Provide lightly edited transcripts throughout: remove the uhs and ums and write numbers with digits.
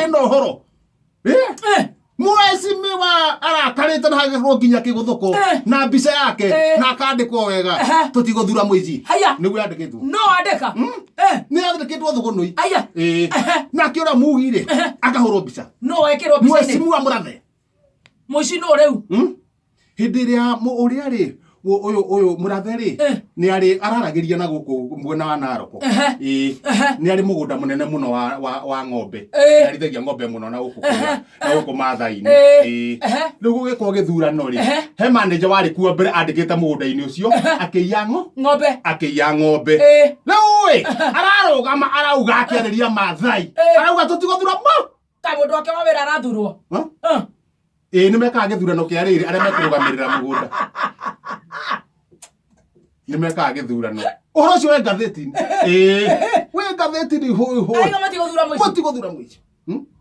Hena ũhoro. Eh? Eh, Mheshimiwa arakarĩte na hagĩkorwo nginya kĩgũthũkũ Eh. na mbica yake Eh. na akandĩkwo wega Ehe. tũtigũthura mũici. Haya. Nĩguo yandĩkĩtwo. No andĩka. Eh, Nĩ yandĩkĩtwo thũgũnũi. aya. Ĩĩ. Ehe. Nake ũrĩa mugi rĩ Ehe. akahũrwo mbica. No ekĩrwo mbica-inĩ. Mheshimiwa Mũrathe. Mũici no rĩu. Hĩndĩ ĩrĩa ũrĩa rĩ ũyũ ũyũ Mũrathe rĩ Eh. nĩ arĩ araragĩria na gũkũ mwena wa Naroko. Ehe. Ĩĩ. Ehe. Nĩ arĩ mũgũnda mũnene mũno wa wa, wa ng'ombe. Eh. Nĩ arĩithagia ng'ombe mũno na gũkũ kũrĩa, na gũkũ Maathai-inĩ. Eh. Ĩĩ. Ehe. Rĩu gũgĩkwo gĩthurano rĩ Ehe. he manager warĩ kuo mbere andĩkĩte mũgũnda-inĩ ũcio akĩiya ng'o Ng'ombe. akĩiya ng'ombe. Eh. Rĩu ĩ ararũgama arauga akĩarĩria Maathai. Eh. Arauga tũtigũthura mo. Ka mũndũ wake wa wĩra arathurwo. Huh? Eh. Ĩĩ nĩ mekaga gĩthurano kĩa rĩrĩ arĩa mekũrũgamĩrĩra mũgũnda. Nĩ mekaga gĩthurano. Ũhoro ũcio wĩ ngathĩti-inĩ. Ĩĩ. Wĩ ngathĩti-inĩ hũĩ hũĩ. Aiga matigũthura mũici. Mũtigũthura mũici.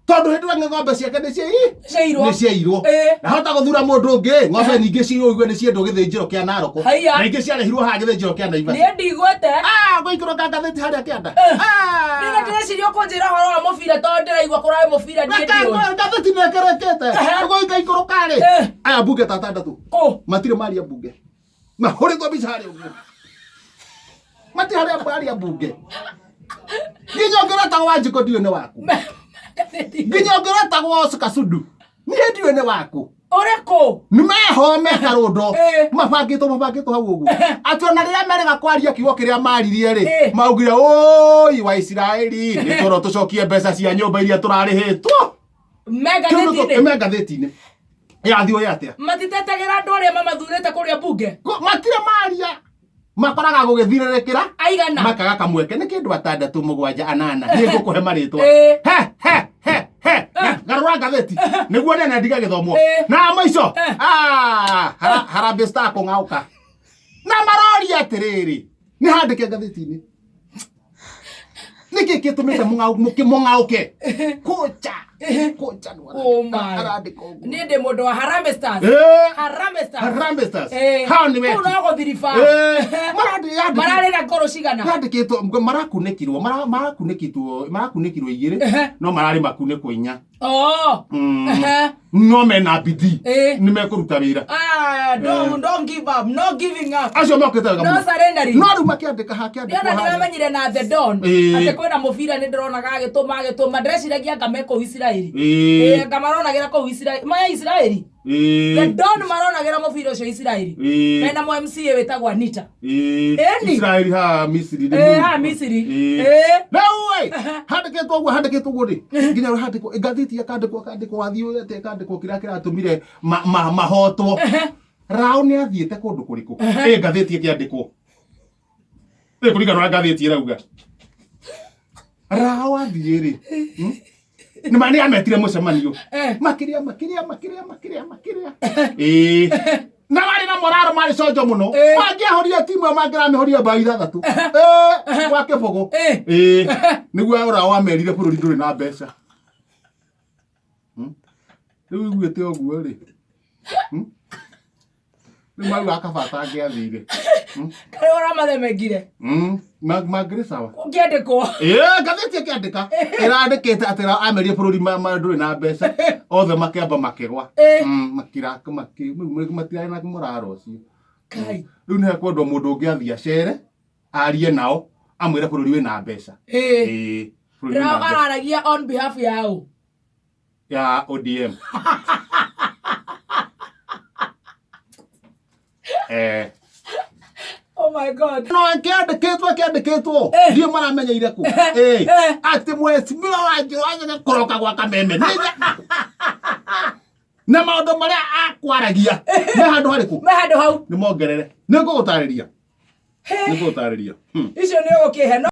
Tondũ hĩndĩ ĩrĩa ng'ombe ciake nĩ ciai Ciairwo. nĩ ciairwo. Ĩĩ. Na hota gũthura mũndũ ũngĩ ng'ombe nyingĩ ciirwo igue nĩ ciendwo gĩthĩnjĩro kĩa Naroko. Haiya. Na ingĩ ciarehirwo haha gĩthĩnjĩro kĩa Naivasha. Niĩ ndigwete. Ah, gũikũrũka ngathĩti harĩa kĩanda. Eh. Ah. Nĩ ndĩreciria ũkũnjĩra ũhoro wa mũbira tondũ ndĩraigua kũrarĩ mũbira niĩ ndiũĩ. Ngathĩti nĩ ĩkerekete. Ehe. Gũikaikũrũka rĩ. Eh. Aya mbunge ta atandatũ. Kũ? Matirĩ maria mbunge. Mahũrĩtwo mbica harĩa ũguo. Matirĩ harĩa maria mbunge. Nginya ũngĩ ũretagwo Wanjikũ ndiũĩ nĩ waku. Nginya ũngĩ ũretagwo Oscar Sudi niĩ ndiũĩ nĩ waku. Ũrĩkũ? Nĩ meho mekarũndo Eh. mabangĩtwo mabangĩtwo hau ũguo atĩ ona rĩrĩa merega kwaria kiugo kĩrĩa maririe rĩ Eh. maugire ũi wa Isiraeli nĩ toro tũcokie mbeca cia nyũmba iria tũrarĩhĩtwo. Me Kĩu nĩ ngathĩti-inĩ. me ngathĩti-inĩ ĩrathiĩ ũĩ atĩa Matitetagĩra andũ arĩa mamathurĩte kũrĩa mbunge. Matirĩ maria makoraga gũgĩthirĩrĩkĩra Aigana. makaga kamweke nĩ kĩndũ atandatũ mũgwanja anana niĩ ngũkũhe marĩtwa Eh. he he he he garũra ngathĩti nĩguo nene ndiga gĩthomwo Eh. na mũico Eh. Ah, Harambee Star kũng'aũka na maroria atĩrĩrĩ nĩ handĩke ngathĩti-inĩ nĩkĩ gĩtũmĩte mũng'aũke kũnja kũnja nĩ Oh my. arandĩka ũguo Niĩ ndĩ mũndũ wa Harambee Stars. Eh. Harambee Stars. Harambee Stars. Eh. Hao nĩ Kũu weti. no gũthiriba. Eh. Marandĩ- Mararĩ na ngoro cigana? Yandĩkĩtwo marakunĩkirwo marakunĩkirwo marakunĩkirwo igĩrĩ Ehe. no mararĩ makunĩkwo inya. Oh. Ehe. No mena bidii Eh. nĩ mekũruta wĩra. Ah, don't give up. No giving up. Acio mokĩte wega No mũno. surrendering. No rĩu makĩandĩka hakĩandĩkwo Ndĩrona harĩa. ndĩramenyire na The Don Ĩĩ. atĩ kwĩna mũbira nĩ ndĩronaga agĩtũma agĩtũma ndĩreciragia anga me kũu Isiraeli. Ĩĩ. Ĩĩ, anga maronagĩra kũu Isiraeli maya Isiraeli. Ĩĩ. The Don maronagĩra mũbira ũcio Isiraeli. Ĩĩ. Mena mũ MCA wĩtagwo Anita. Ĩĩ. Ĩni. Isiraeli haha Misiri nĩ Ĩĩ, mũru. haha Misiri. Ĩĩ. Ĩĩ. Rĩu ĩ handĩkĩtwo ũguo handĩkĩtwo ũguo rĩ nginya handĩkwo ngathĩti ĩkandĩkwo ĩkandĩkwo wathiĩ ũyũ atĩa ĩkandĩkwo kĩrĩa kĩratũmire mahotwo. Rao nĩ athiĩte kũndũ kũrĩkũ? Ĩ ngathĩti ĩkĩandĩkwo. Ĩ kũringana na ngathĩti ĩrauga. Rao athiĩ rĩ. Nĩ ma nĩ ametire mũcemanio. Eh. Makĩria makĩria makĩria makĩria makĩria. Ĩĩ. Na marĩ na moraro marĩ conjo mũno. Eh. Mangĩahũrire timu ĩyo mangĩramĩhũrire mbaũ ithathatũ. Ĩĩ, gwa kĩbũgũ. Eh. Ĩĩ. Nĩguo Rao amerire bũrũri ndũrĩ na mbeca. Rĩu iguĩte ũguo rĩ. Rĩu mauga kaba atangĩathire. Karĩ ũramathemengire. Mangĩrĩ sawa. Ũngĩandĩkwo. Ĩĩ, ngathĩti ĩkĩandĩka ĩrandĩkĩte atĩ amerie bũrũri ndũrĩ na mbeca othe makĩamba makĩgwa. Ĩĩ. Makira matirarĩ na mũraro ũcio. Kai. Rĩu nĩ hekwendwo mũndũ ũngĩ athiĩ acere arie nao amwĩre bũrũri wĩna mbeca. Ĩĩ. Ĩĩ, bũrũri wĩna Rao mbeca. araragia on behalf ya ũ? Ya ODM. Eh. Oh my God. No kĩandĩkĩtwo kĩandĩkĩtwo Eh. ndiũ maramenyeire kũ Eh. Eh. Eh. Atĩ mheshimiwa Wanjirũ anyanya kũroka gwa kameme na maũndũ marĩa akwaragia me handũ harĩkũ Me handũ hau. nĩ mongerere nĩ ngũgũtarĩria nĩ ngũgũtarĩria. Icio nĩ ũgũkĩhe no